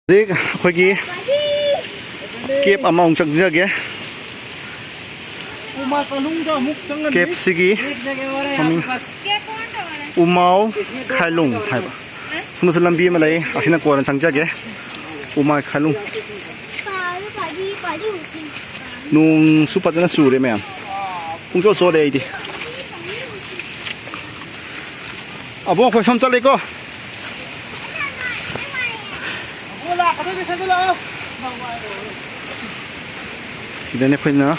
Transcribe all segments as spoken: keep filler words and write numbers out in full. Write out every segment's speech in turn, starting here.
ꯍꯧꯖꯤꯛ ꯑꯩꯈꯣꯏꯒꯤ ꯀꯦꯞ ꯑꯃꯃꯨꯛ ꯆꯪꯖꯒꯦ꯫ ꯎꯃꯥ ꯀꯥꯂꯨꯡꯗ ꯑꯃꯨꯛ ꯆꯪꯉꯅꯤ꯫ ꯀꯦꯞꯁꯤꯒꯤ ꯃꯃꯤꯡ ꯎꯃꯥꯎ ꯈꯥꯏꯂꯨꯡ ꯍꯥꯏꯕ꯫ ꯁꯨꯝꯕꯁꯨ ꯂꯝꯕꯤ ꯑꯃ ꯂꯩ, ꯑꯁꯤꯅ ꯀꯣꯟꯅ ꯆꯪꯖꯒꯦ꯫ ꯎꯃꯥꯏ ꯈꯥꯏꯂꯨꯡ꯫ ꯅꯣꯡꯁꯨ ꯐꯖꯅ ꯆꯨꯔꯦ ꯃꯌꯥꯝ꯫ ꯄꯨꯡꯆꯣꯠ ꯆꯣꯠꯂꯦ ꯑꯩꯗꯤ꯫ ꯑꯕꯣꯛ ꯑꯩꯈꯣꯏ ꯁꯣꯝ ꯆꯠꯂꯦꯀꯣ꯫ ꯁꯤꯗꯅꯦ ꯑꯩꯈꯣꯏꯅ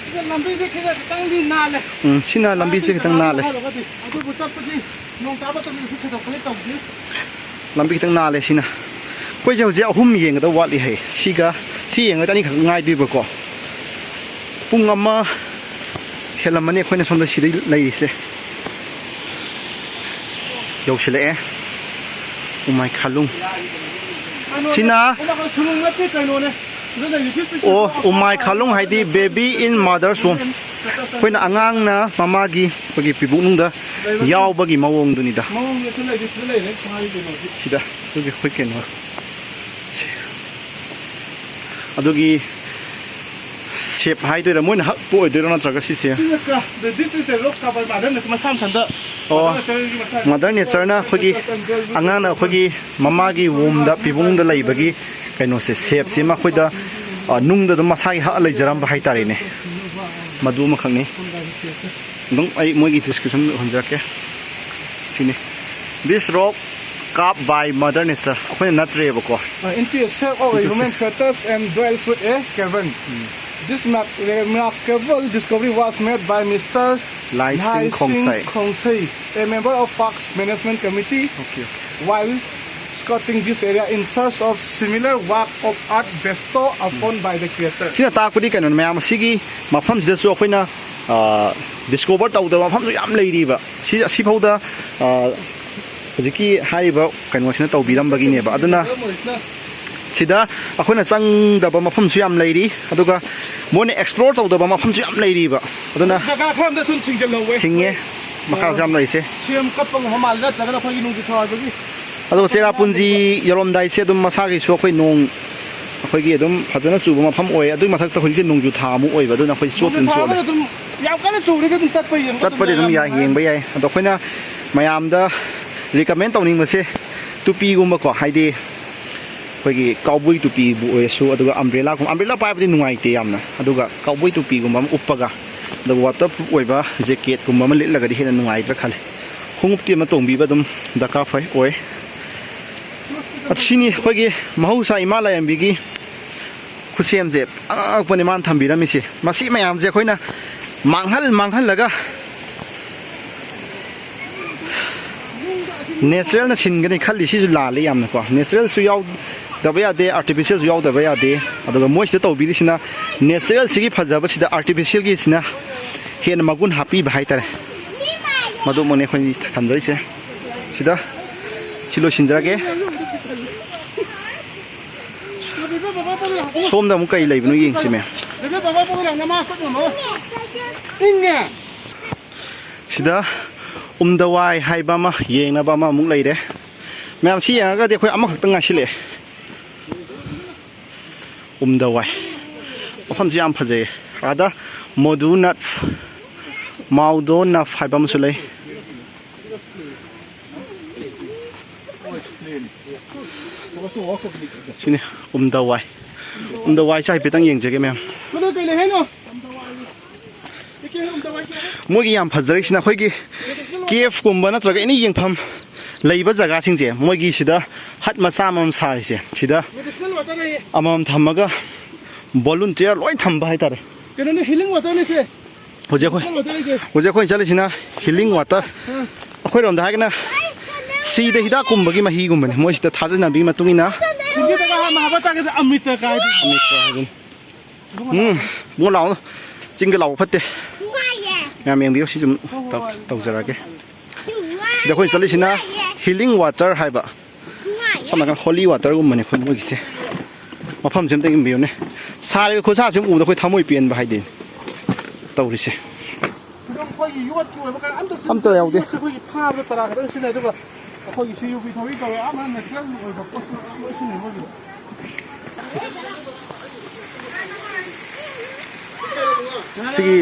ꯁꯤꯗ ꯂꯝꯕꯤꯁꯦ ꯈꯤꯇꯪ ꯈꯤꯇꯪꯗꯤ ꯅꯥꯜꯂꯦ꯫ ꯎꯝ, ꯁꯤꯅ ꯂꯝꯕꯤꯁꯦ ꯈꯤꯇꯪ ꯅꯥꯜꯂꯦ꯫ ꯑꯗꯨꯕꯨ ꯆꯠꯄꯗꯤ ꯅꯣꯡ ꯇꯥꯕ ꯃꯇꯝꯗꯁꯨ ꯊꯣꯏꯗꯣꯛꯄꯗꯤ ꯇꯧꯗꯦ꯫ ꯂꯝꯕꯤ ꯈꯤꯇꯪ ꯅꯥꯜꯂꯦ ꯁꯤꯅ꯫ ꯑꯩꯈꯣꯏꯁꯦ ꯍꯧꯖꯤꯛ ꯑꯍꯨꯝ ꯌꯦꯡꯒꯗꯕ ꯋꯥꯠꯂꯤ ꯍꯥꯏ꯫ ꯁꯤꯒ ꯁꯤ ꯌꯦꯡꯉꯒ ꯑꯅꯤꯈꯛ ꯉꯥꯏꯗꯣꯏꯕꯀꯣ꯫ ꯄꯨꯡ ꯑꯃ ꯍꯦꯜꯂꯝꯃꯅꯤ ꯑꯩꯈꯣꯏꯅ ꯁꯣꯝꯗ ꯁꯤꯗ ꯂꯩꯔꯤꯁꯦ꯫ ꯌꯧꯁꯤꯜꯂꯛꯑꯦ ꯎꯃꯥꯏ ꯈꯥꯂꯨꯡ꯫ ꯁꯤꯅ ꯁꯨꯅꯨꯡ ꯅꯠꯇꯦ, ꯀꯩꯅꯣꯅꯦ꯫ ꯁꯤꯗ ꯂꯩꯔꯤꯁꯦ ꯑꯣ, ꯎꯃꯥꯏ ꯈꯥꯂꯨꯡ ꯍꯥꯏꯗꯤ baby in mother's womb꯫ ꯑꯩꯈꯣꯏꯅ ꯑꯉꯥꯡꯅ ꯃꯃꯥꯒꯤ ꯑꯩꯈꯣꯏꯒꯤ ꯄꯤꯕꯨꯛꯅꯨꯡꯗ ꯌꯥꯎꯕꯒꯤ ꯃꯑꯣꯡꯗꯨꯅꯤꯗ꯫ ꯃꯑꯣꯡꯗ ꯁꯤꯗ ꯂꯩꯔꯦ, ꯁꯤꯗ ꯂꯩꯔꯦ, ꯃꯥꯒꯤ ꯀꯩꯅꯣꯁꯦ꯫ ꯁꯤꯗ ꯑꯗꯨꯒꯤ ꯑꯩꯈꯣꯏ ꯀꯩꯅꯣ ꯑꯗꯨꯒꯤ ꯁꯦꯞ ꯍꯥꯏꯗꯣꯏꯔꯥ, ꯃꯣꯏꯅ ꯍꯛꯄ ꯑꯣꯏꯗꯣꯏꯔꯣ, ꯅꯠꯇ꯭ꯔꯒ ꯁꯤꯁꯦ? This is a rock cover, ꯃꯥꯗꯔꯅ ꯃꯁꯥ ꯃꯊꯟꯇ ꯑꯣ, ꯃꯥꯗꯔ ꯅꯦꯆꯔꯒꯤ ꯃꯁꯥ ꯃꯥꯗꯔ ꯅꯦꯆꯔꯅ ꯑꯩꯈꯣꯏꯒꯤ ꯑꯉꯥꯡꯅ ꯑꯩꯈꯣꯏꯒꯤ ꯃꯃꯥꯒꯤ ꯋꯣꯝꯗ, ꯄꯤꯕꯨꯡꯗ ꯂꯩꯕꯒꯤ ꯀꯩꯅꯣꯁꯦ, ꯁꯦꯞꯁꯦ ꯃꯈꯣꯏꯗ, ꯑ, ꯅꯨꯡꯗ ꯑꯗꯨꯝ ꯃꯁꯥꯒꯤ ꯍꯛꯑ ꯂꯩꯖꯔꯝꯕ ꯍꯥꯏꯇꯥꯔꯦꯅꯦ꯫ ꯃꯗꯨ ꯑꯃꯈꯛꯅꯤ꯫ ꯑꯗꯨꯝ ꯑꯩ ꯃꯣꯏꯒꯤ description ꯍꯟꯖꯔꯛꯀꯦ꯫ ꯁꯤꯅꯤ꯫ This rock carved by Mother Nature꯫ ꯑꯩꯈꯣꯏꯅ ꯅꯠꯇ꯭ꯔꯦꯕꯀꯣ꯫ Uh, into a shape of a human fetus and dwells with a cavern. This remark-, remarkable discovery was made by Mister Lai Sing Lai Sing Khongsai. Khongsai, a member of Parks Management Committee, okay, while scouting this area in search of similar work of art bestowed upon by the creator. ꯁꯤꯅ ꯇꯥꯛꯄꯗꯤ ꯀꯩꯅꯣꯅꯤ, ꯃꯌꯥꯝ, ꯑꯁꯤꯒꯤ ꯃꯐꯝꯁꯤꯗꯁꯨ ꯑꯩꯈꯣꯏꯅ, ꯑ, discover ꯇꯧꯗꯕ ꯃꯐꯝꯁꯨ ꯌꯥꯝ ꯂꯩꯔꯤꯕ꯫ ꯁꯤ, ꯑꯁꯤꯐꯥꯎꯗ, ꯑ, ꯍꯧꯖꯤꯛꯀꯤ ꯍꯥꯏꯔꯤꯕ ꯀꯩꯅꯣꯁꯤꯅ ꯇꯧꯕꯤꯔꯝꯕꯒꯤꯅꯦꯕ꯫ ꯑꯗꯨꯅ ꯁꯤꯗ ꯑꯩꯈꯣꯏꯅ ꯆꯪꯗꯕ ꯃꯐꯝꯁꯨ ꯌꯥꯝ ꯂꯩꯔꯤ, ꯑꯗꯨꯒ ꯃꯣꯏꯅ explore ꯇꯧꯗꯕ ꯃꯐꯝꯁꯨ ꯌꯥꯝ ꯂꯩꯔꯤꯕ꯫ ꯑꯗꯨꯅ ꯖꯒꯥ ꯈꯔ ꯑꯝꯗ ꯁꯨꯝ ꯊꯤꯡꯖꯤꯜꯍꯧꯋꯦ꯫ ꯊꯤꯡꯉꯦ, ꯃꯈꯥꯁꯨ ꯌꯥꯝ ꯂꯩꯔꯤꯁꯦ꯫ ꯁꯦꯝ ꯀꯠꯄ ꯉꯝꯕ ꯃꯥꯜꯂꯦ, ꯅꯠꯇ꯭ꯔꯒꯅ ꯑꯩꯈꯣꯏꯒꯤ ꯅꯣꯡꯖꯨ ꯊꯥ ꯑꯣꯏꯕꯒꯤ꯫ ꯑꯗꯣ ꯆꯦꯔꯥꯄꯨꯟꯖꯤ ꯌꯧꯔꯝꯗꯥꯏꯁꯦ ꯑꯗꯨꯝ ꯃꯁꯥꯒꯤꯁꯨ ꯑꯩꯈꯣꯏ ꯅꯣꯡ, ꯑꯩꯈꯣꯏꯒꯤ ꯑꯗꯨꯝ ꯐꯖꯅ ꯆꯨꯕ ꯃꯐꯝ ꯑꯣꯏ꯫ ꯑꯗꯨꯒꯤ ꯃꯊꯛꯇ ꯍꯧꯖꯤꯛꯁꯦ ꯅꯣꯡꯖꯨ ꯊꯥ ꯑꯃꯨꯛ ꯑꯣꯏꯕ, ꯑꯗꯨꯅ ꯑꯩꯈꯣꯏ ꯆꯣꯠꯇꯤ ꯑꯗꯨꯝ ꯆꯣꯠꯂꯦ꯫ ꯊꯥꯕꯗ ꯑꯗꯨꯝ ꯌꯥꯝ ꯀꯟꯅ ꯆꯨꯔꯗꯤ ꯑꯗꯨꯝ ꯆꯠꯄ ꯌꯦꯡꯕ ꯑꯗꯨꯝ ꯆꯠꯄꯗꯤ ꯑꯗꯨꯝ ꯌꯥꯏ, ꯌꯥꯏ꯫ ꯌꯦꯡꯕ ꯌꯥꯏ꯫ ꯑꯗꯣ ꯑꯩꯈꯣꯏꯅ ꯃꯌꯥꯝꯗ recommend ꯇꯧꯅꯤꯡꯕꯁꯦ ꯇꯨꯄꯤꯒꯨꯝꯕꯀꯣ, ꯍꯥꯏꯗꯤ ꯑꯩꯈꯣꯏꯒꯤ cowboy ꯇꯨꯄꯤꯕꯨ ꯑꯣꯏꯔꯁꯨ, ꯑꯗꯨꯒ umbrella ꯀꯨꯝ-, umbrella ꯄꯥꯏꯕꯗꯤ ꯅꯨꯡꯉꯥꯏꯇꯦ ꯌꯥꯝꯅ, ꯑꯗꯨꯒ cowboy ꯇꯨꯄꯤꯒꯨꯝꯕ ꯑꯃ ꯎꯞꯄꯒ, ꯑꯗꯨꯒ waterproof ꯑꯣꯏꯕ jacketꯀꯨꯝꯕ ꯑꯃ ꯂꯤꯠꯂꯒꯗꯤ ꯍꯦꯟꯅ ꯅꯨꯡꯉꯥꯏꯗ꯭ꯔꯥ ꯈꯜꯂꯦ꯫ ꯈꯣꯡꯎꯞꯇꯤ ꯑꯃ ꯇꯣꯡꯕꯤꯕ ꯑꯗꯨꯝ ꯗꯔꯀꯥꯔ ꯐꯩ ꯑꯣꯏ꯫ ꯑꯗꯨ ꯁꯤꯅꯤ ꯑꯩꯈꯣꯏꯒꯤ ꯃꯍꯧꯁꯥ ꯏꯃꯥ ꯂꯥꯏꯔꯦꯝꯕꯤꯒꯤ ꯈꯨꯠꯁꯦꯝꯁꯦ꯫ ꯑꯉꯛꯄꯅꯤ ꯃꯥꯅ ꯊꯝꯕꯤꯔꯝꯃꯤꯁꯦ꯫ ꯃꯁꯤ ꯃꯌꯥꯝꯁꯦ ꯑꯩꯈꯣꯏꯅ ꯃꯥꯡꯍꯜ ꯃꯥꯡꯍꯜꯂꯒ natural ꯅ ꯁꯤꯟꯒꯅꯤ ꯈꯜꯂꯤ꯫ ꯁꯤꯁꯨ ꯂꯥꯜꯂꯦ ꯌꯥꯝꯅꯀꯣ꯫ Natural ꯁꯨ ꯌꯥꯎꯗꯕ ꯌꯥꯗꯦ, artificial ꯁꯨ ꯌꯥꯎꯗꯕ ꯌꯥꯗꯦ꯫ ꯑꯗꯨꯒ ꯃꯣꯏꯁꯤꯗ ꯇꯧꯕꯤꯔꯤꯁꯤꯅ natural ꯁꯤꯒꯤ ꯐꯖꯕꯁꯤꯗ artificial ꯒꯤꯁꯤꯅ ꯍꯦꯟꯅ ꯃꯒꯨꯟ ꯍꯥꯞꯄꯤꯕ ꯍꯥꯏꯇꯥꯔꯦ꯫ ꯃꯗꯨꯃꯛꯅꯤ ꯑꯩꯈꯣꯏꯅ ꯊꯝꯖꯔꯤꯁꯦ꯫ ꯁꯤꯗ ꯁꯤ ꯂꯣꯏꯁꯤꯟꯖꯔꯒꯦ꯫ ꯁꯣꯝꯗ ꯑꯃꯨꯛ ꯀꯔꯤ ꯂꯩꯕꯅꯣ ꯌꯦꯡꯁꯤ, ꯃꯦꯝ꯫ ꯏꯪꯉꯦ꯫ ꯁꯤꯗ ꯎꯝꯗꯋꯥꯏ ꯍꯥꯏꯕ ꯑꯃ ꯌꯦꯡꯅꯕ ꯑꯃ ꯑꯃꯨꯛ ꯂꯩꯔꯦ꯫ ꯃꯌꯥꯝ ꯁꯤ ꯌꯦꯡꯉꯒꯗꯤ ꯑꯩꯈꯣꯏ ꯑꯃꯈꯛꯇ ꯉꯥꯏꯁꯤꯜꯂꯛꯑꯦ꯫ ꯎꯝꯗꯋꯥꯏ꯫ ꯃꯐꯝꯁꯤ ꯌꯥꯝ ꯐꯖꯩꯌꯦ꯫ ꯑꯥꯗ ꯃꯣꯗꯨ ꯅꯠ, ꯃꯥꯎꯗꯣ ꯅꯐ ꯍꯥꯏꯕ ꯑꯃꯁꯨ ꯂꯩ꯫ ꯁꯤꯅꯤ ꯎꯝꯗꯋꯥꯏ꯫ ꯎꯝꯗꯋꯥꯏꯁꯦ ꯍꯥꯏꯐꯦꯠꯇꯪ ꯌꯦꯡꯖꯒꯦ, ꯃꯌꯥꯝ꯫ ꯃꯗꯨ ꯀꯩ ꯂꯩ ꯍꯥꯏꯅꯣ? ꯃꯣꯏꯒꯤ ꯌꯥꯝ ꯐꯖꯔꯤꯁꯤꯅ ꯑꯩꯈꯣꯏꯒꯤ cave ꯀꯨꯝꯕ ꯅꯠꯇ꯭ꯔꯒ ꯑꯦꯅꯤ ꯌꯦꯡꯐꯝ ꯂꯩꯕ ꯖꯒꯥꯁꯤꯡꯁꯦ, ꯃꯣꯏꯒꯤ ꯁꯤꯗ hut ꯃꯆꯥ ꯑꯃꯃꯝ ꯁꯥꯔꯤꯁꯦ, ꯁꯤꯗ medicinal water ꯍꯥꯏꯌꯦ꯫ ꯑꯃꯃꯝ ꯊꯝꯃꯒ volunteer ꯂꯣꯏ ꯊꯝꯕ ꯍꯥꯏꯇꯥꯔꯦ꯫ ꯀꯩꯅꯣꯅꯦ, healing water ꯅꯦ ꯁꯦ꯫ ꯍꯧꯖꯤꯛ ꯑꯩꯈꯣꯏ, medicinal water ꯍꯥꯏꯁꯦ꯫ ꯍꯧꯖꯤꯛ ꯑꯩꯈꯣꯏꯅ ꯆꯠꯂꯤꯁꯤꯅ healing water꯫ ꯑꯥ꯫ ꯑꯩꯈꯣꯏꯔꯣꯝꯗ ꯍꯥꯏꯔꯒꯅ ꯁꯤꯗ ꯍꯤꯗꯥꯛꯀꯨꯝꯕꯒꯤ ꯃꯍꯤꯒꯨꯝꯕꯅꯤ꯫ ꯃꯣꯏ ꯁꯤꯗ ꯊꯥꯖꯅꯕꯤꯒꯤ ꯃꯇꯨꯡ ꯏꯟꯅ ꯈꯨꯟꯒꯤ ꯖꯒꯥ ꯍꯥꯟꯅ ꯍꯥꯞꯄ ꯇꯥꯔꯒꯗꯤ ꯑꯃ꯭ꯔꯤꯇ ꯀꯥꯏꯗꯨꯅꯤ꯫ ꯑꯃ꯭ꯔꯤꯇ ꯍꯥꯏꯗꯨꯅꯤ꯫ ꯎꯝ, ꯏꯕꯨꯡꯉꯣ ꯂꯥꯛꯑꯣ꯫ ꯆꯤꯡꯗ ꯂꯥꯛꯑꯣ ꯐꯠꯇꯦ꯫ ꯅꯨꯡꯉꯥꯏꯌꯦ꯫ ꯃꯌꯥꯝ ꯌꯦꯡꯕꯤꯌꯨ, ꯁꯤ ꯁꯨꯝ ꯇꯧ-, ꯇꯧꯖꯔꯛꯑꯒꯦ꯫ ꯅꯨꯡꯉꯥꯏꯌꯦ, ꯁꯤꯗ ꯑꯩꯈꯣꯏꯅ ꯆꯠꯂꯤꯁꯤꯅ ꯅꯨꯡꯉꯥꯏꯌꯦ꯫ Healing water ꯍꯥꯏꯕ꯫ ꯅꯨꯡꯉꯥꯏꯌꯦ꯫ ꯁꯝꯅ ꯍꯥꯏꯔꯀꯥꯟꯗ holy water ꯒꯨꯝꯕꯅꯤ ꯑꯩꯈꯣꯏ ꯃꯣꯏꯒꯤꯁꯦ꯫ ꯃꯐꯝꯁꯦ ꯑꯝꯇ ꯌꯦꯡꯕꯤꯌꯨꯅꯦ꯫ ꯁꯥꯔꯤꯕ ꯈꯨꯠꯁꯥꯁꯤ ꯎꯕꯗ ꯑꯩꯈꯣꯏ ꯊꯃꯣꯏ ꯄꯦꯟꯕ ꯍꯥꯏꯗꯤ ꯇꯧꯔꯤꯁꯦ꯫ ꯑꯗꯨꯝ ꯑꯩꯈꯣꯏꯒꯤ ꯌꯣꯠꯀꯤ ꯑꯣꯏꯕ ꯀꯔꯤ ꯑꯝꯇ ꯁꯤꯖꯤꯟꯅꯗꯦ꯫ ꯑꯝꯇ ꯌꯥꯎꯗꯦ꯫ ꯌꯣꯠꯁꯦ ꯑꯩꯈꯣꯏꯒꯤ ꯐꯥꯕꯗ ꯇꯔꯥ ꯈꯛꯇꯪ ꯁꯤꯖꯤꯟꯅꯩ꯫ ꯑꯗꯨꯒ ꯑꯩꯈꯣꯏꯒꯤ ꯁꯤ ꯌꯨ ꯄꯤ ꯊꯧꯔꯤ ꯇꯧꯋꯦ, ꯑꯥ ꯃꯅꯨꯡꯗ ꯅꯦꯆꯔꯦꯜ ꯑꯣꯏꯕ ꯄꯣꯠꯁꯨ ꯂꯣꯏ ꯁꯤꯖꯤꯟꯅꯩ ꯃꯣꯏꯒꯤ꯫ ꯁꯤꯒꯤ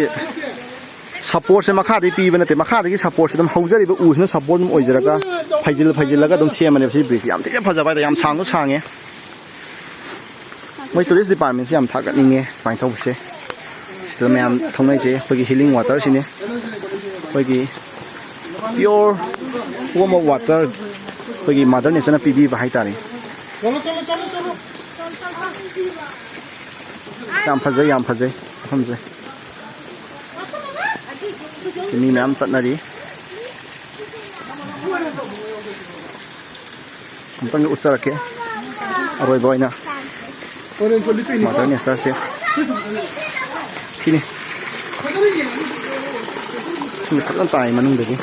ꯁꯞꯄꯣꯔꯠꯁꯦ ꯃꯈꯥꯗꯒꯤ ꯄꯤꯕ ꯅꯠꯇꯦ, ꯃꯈꯥꯗꯒꯤ ꯁꯞꯄꯣꯔꯠꯁꯦ ꯑꯗꯨꯝ ꯍꯧꯖꯔꯤꯕ ꯎꯁꯤꯅ ꯁꯞꯄꯣꯔꯠ ꯑꯗꯨꯝ ꯑꯣꯏꯖꯔꯒ ꯐꯩꯖꯤꯜ ꯐꯩꯖꯤꯜꯂꯒ ꯑꯗꯨꯝ ꯁꯦꯝꯕꯅꯦꯕ ꯁꯤ ꯕ꯭ꯔꯤꯖꯁꯦ꯫ ꯌꯥꯝ ꯊꯤꯅ ꯐꯖꯕ ꯍꯥꯏꯇꯥꯔꯦ, ꯌꯥꯝ ꯁꯥꯡꯁꯨ ꯁꯥꯡꯉꯦ꯫ ꯃꯣꯏ ꯇꯨꯔꯤꯁ ꯗꯤꯄꯥꯔꯠꯃꯦꯟꯁꯦ ꯌꯥꯝ ꯊꯥꯒꯠꯅꯤꯡꯉꯦ ꯁꯨꯃꯥꯏꯅ ꯇꯧꯕꯁꯦ꯫ ꯁꯤꯗ ꯃꯌꯥꯝ ꯊꯧꯅꯩꯁꯦ ꯑꯩꯈꯣꯏꯒꯤ ꯍꯤꯂꯤꯡ ꯋꯥꯇꯔꯁꯤꯅꯦ꯫ ꯑꯩꯈꯣꯏꯒꯤ ꯄꯤꯌꯣꯔ ꯐꯣꯝ ꯑꯣꯐ ꯋꯥꯇꯔ ꯑꯩꯈꯣꯏꯒꯤ ꯃꯥꯗꯔ ꯅꯦꯆꯔꯅ ꯄꯤꯕꯤꯕ ꯍꯥꯏꯇꯥꯔꯦ꯫ ꯌꯥꯝ ꯐꯖꯩ, ꯌꯥꯝ ꯐꯖꯩ ꯃꯐꯝꯁꯦ꯫ ꯁꯤ ꯃꯤ ꯃꯌꯥꯝ ꯆꯠꯅꯔꯤ꯫ ꯑꯃꯨꯛꯇꯪ ꯎꯠꯆꯔꯛꯀꯦ꯫ ꯑꯔꯣꯏꯕ ꯑꯣꯏꯅ ꯃꯥꯗꯔ ꯅꯦꯆꯔꯁꯦ ꯁꯤꯅꯤ꯫ ꯏꯁꯤꯡ ꯐꯖꯅ ꯇꯥꯏ ꯃꯅꯨꯡꯗꯒꯤ꯫